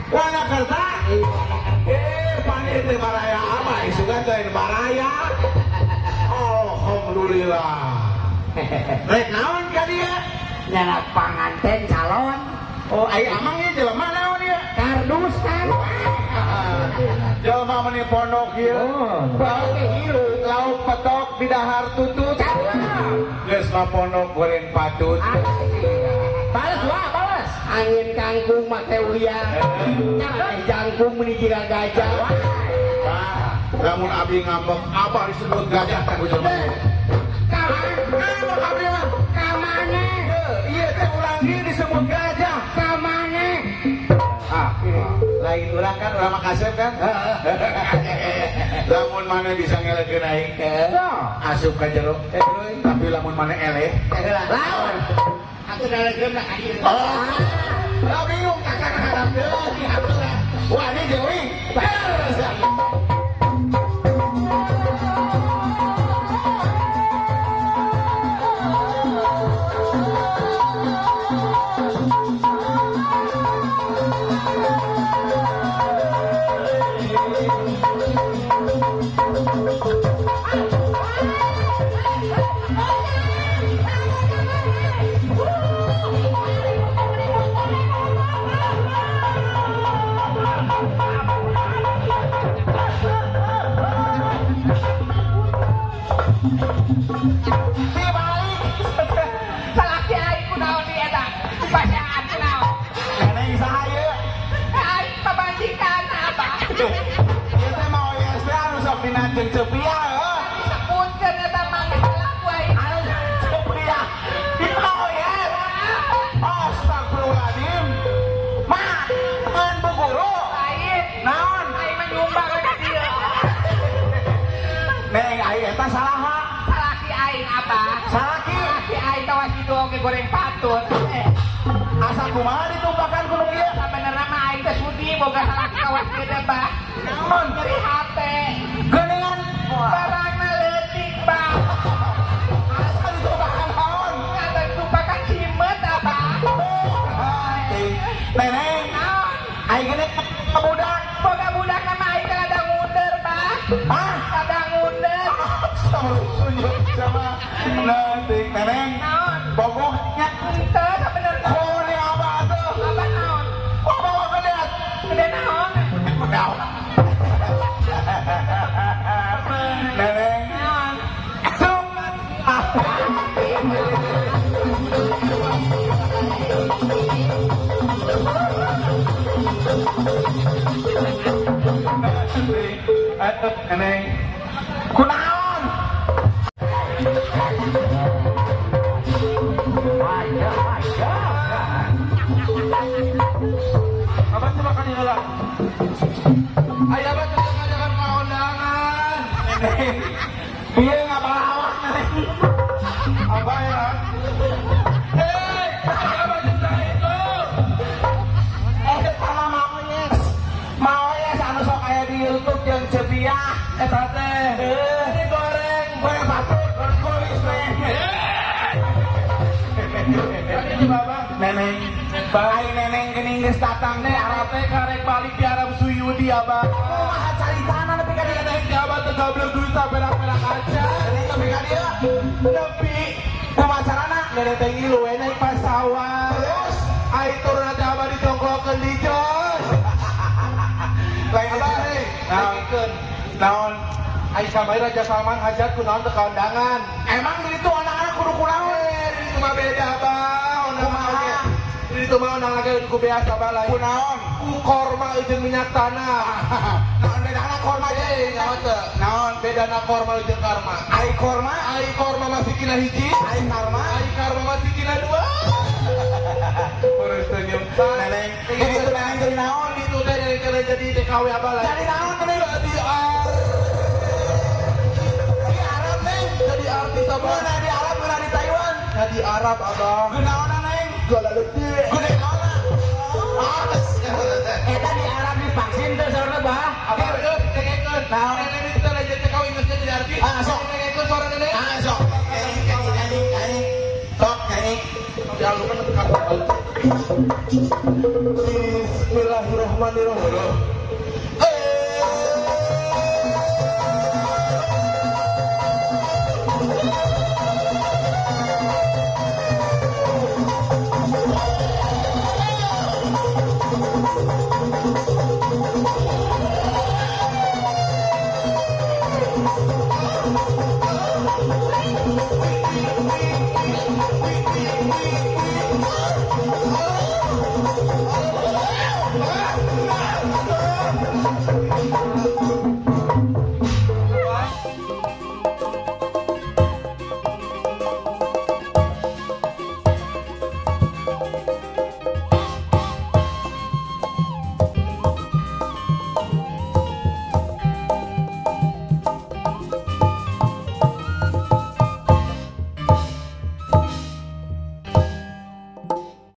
Wanakerta? Pan itu baraya apa? Isukan teh baraya. Alhamdulillah. Rek naon ka dieu? Nyanak panganten calon. Oh, ai amang ieu jelema naon ieu? Kardus kan. Jelema meni pondok ieu. Bau hirup, lauk petok di dahar tutut. Geus mah pondok goreng patut. Balas wah, balas. Angin kangkung make uyah. Jangkung meni jiga gajah. Lamun abi ngambek, abah disebut gajah teh jelema. Ka abdi mah ka maneh? Ieu teh urang ieu disebut gajah. Ka maneh? Ah, lain urang kan urang mah kasep kan? Lamun maneh bisa ngelekeun aing, asup ka jero. Tapi lamun maneh eleh, lawan. Aku daleukeun lah ka dieu. Lah bingung kakak harap deui. Wah, ini jeuing. Salaki aing kunaon di eta? Bacaan kunaon? Neneng saha ieu? Aing pamajikan apa? Ieu teh mah oyes teh anu sok dina jeung cepiah heuh. Disebutkeun eta mah laku aing. Anu cepiah. Ieu mah oyes. Astagfirullahaladzim. Mah, ngan bu guru. Lain. Naon? Aing mah nyumbang ka dieu. Neng aing eta salaha. Salaki aing apa? Salaki. Salaki aing tawas kitu oge goreng patut. Asa kumaha ditumpakan ku nu ieu? Sabenerna mah aing teh sudi boga salaki kawas gede bah. Naon? Nyeri hate. Geuningan barangna leutik bah. Asa ditumpakan naon? Asa ditumpakan cimet apa? Neneng. Naon? Aing geuning budak. Boga budak mah aing teh rada ngunder bah. Hah? Rada ngunder. Sama nanti neneng. Naon? Bogohnya henteu sabenerna. Kone apa atuh? Apa naon? Bogoh gede. Gede naon? Naon? Neneng. Naon? Cuman. Neneng. Kunaon? Abah coba kan ini lah. Ayo abah coba ngajakan ke undangan. Iya nggak balawak nih. Abah ya. Hei, abah cinta itu. Sama mau yes, mau yes anu sok kayak di YouTube yang cepiah. Eta teh. Ini goreng, goreng patut, goreng kulis nih. Neneng, ai neneng geuning geus datang teh Arab teh karek balik di Arab Suyudi abah. Kumaha caritana nepi ka dieu teh? Abah teh goblok duit saperak-perak aja. Neneng nepi ka dieu. Nepi kumaha carana? Neneng teh ngilu we naik pesawat. Terus ai turun teh abah ditongkrokeun di jos. Lain abah hei, naonkeun. Naon? Ai samai Raja Salman hajat kunaon teh ka undangan. Emang di ditu undangan kudu kunaon? Di ditu mah beda abah, undangan oge. Di ditu mah undangan oge ku beas abah lain. Kunaon? Ku korma jeung minyak tanah. Naon bedana korma jeung? Naon teu? Naon bedana korma jeung karma? Ai korma, ai korma masih kina hiji, ai karma, ai karma masih kina dua. Terus senyum. Neneng, itu neneng jadi naon? Itu teh neneng jadi TKW abah lain. Jadi naon neneng? Jadi di Arab neng. Jadi artis abah. Geuna di Arab, geuna di Taiwan. Jadi Arab abah. Geunaona neng? Gala letih. Gede naona? Eta di Arab divaksin teh saurna bah. Abah euy, dengekeun. Naon? Neneng itu teh jadi TKW geus jadi artis. Ah, sok. Ikut suara nenek. Ah, sok. Nyanyi, nyanyi. Sok nyanyi. Jangan lupa tekan. Bismillahirrahmanirrahim.